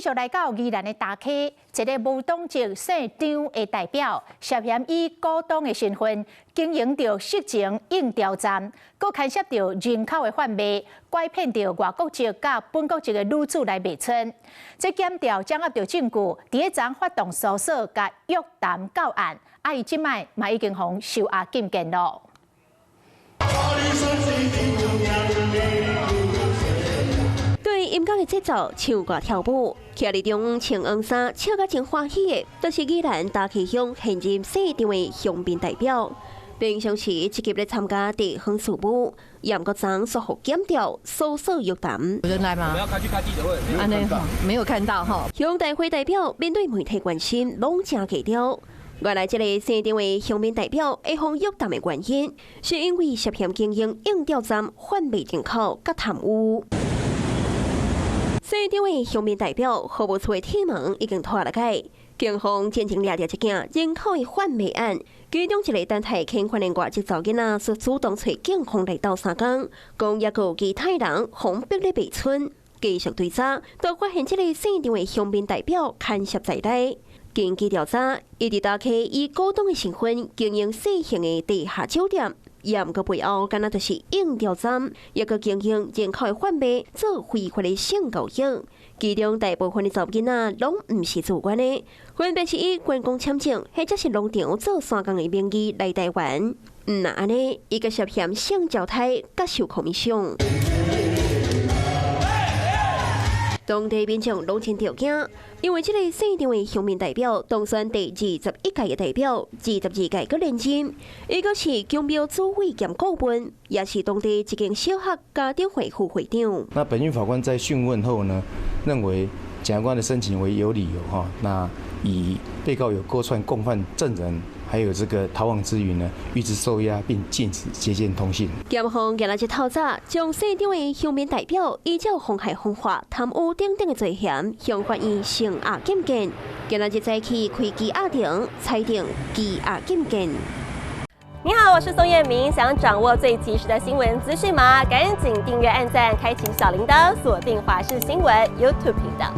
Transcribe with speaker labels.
Speaker 1: 繼續來到宜蘭的大溪，一个無黨籍姓張的代表，涉嫌以股東的身份經營著色情應調站，閣牽涉著人口的販賣，拐騙著外國籍佮本國籍的女子來賣春。這檢調掌握著證據，佇彼陣發動搜索，共約談到案，啊，伊這擺嘛已經予收押禁見囉。
Speaker 2: 對音樂的節奏，唱歌跳舞，徛佇中央穿黃衫，笑甲真歡喜的，就是宜蘭大溪鄉現任縣長的鄉民代表。平常時積極咧參加地方事務，毋過昨煞予檢調搜索約談。
Speaker 3: 有人來嗎？
Speaker 4: 我們要開去開記者會，
Speaker 3: 沒有看到，沒有看到哈。
Speaker 2: 鄉代會代表面對媒體關心，攏誠低調。原來這个縣長的鄉民代表會予約談的原因，是因為涉嫌經營應調站販賣人口佮貪污。縣長的鄉民代表服務處的鐵門已經拖了開，警方進前掠著一件人口的販賣案，其中一个等待遣返的外籍查某囡仔是主動揣警方來鬥相共，講猶閣有其他人予逼咧賣春，繼續追查，都發現這个縣長的鄉民代表牽涉在內。根據調查，伊佇大溪以股東的身份經營細型的地下酒店，毋過背後敢若就是應調站，猶閣經營人口的販賣，做非法的性交易。其中大部分的查某囡仔攏毋是自願的，分別是以觀光簽證或者是農場做山工的名義來台灣。毋若按呢，伊閣涉嫌性交刣佮受控影響。當地民眾攏真著驚，因為這个縣長的鄉民代表當選第21屆的代表，22屆閣連任，伊閣是宮廟主委兼顧問，也是當地一間小學家長會副會長。
Speaker 5: 那本院法官在訊問後呢，認為檢察官的申請為有理由哈，那以被告有勾串共犯證人，還有這個逃亡之虞呢，諭知收押並禁止接見通信。
Speaker 2: 檢方今仔日透早將縣長的鄉民代表依照妨害風化、貪污等等的罪嫌，向法院聲押禁見。今仔日早起開羈押庭，裁定羈押禁見。
Speaker 6: 你好，我是宋燕明，想掌握最及時的新聞資訊嗎？趕緊訂閱、按讚、開啟小鈴鐺，鎖定華視新聞 YouTube 頻道。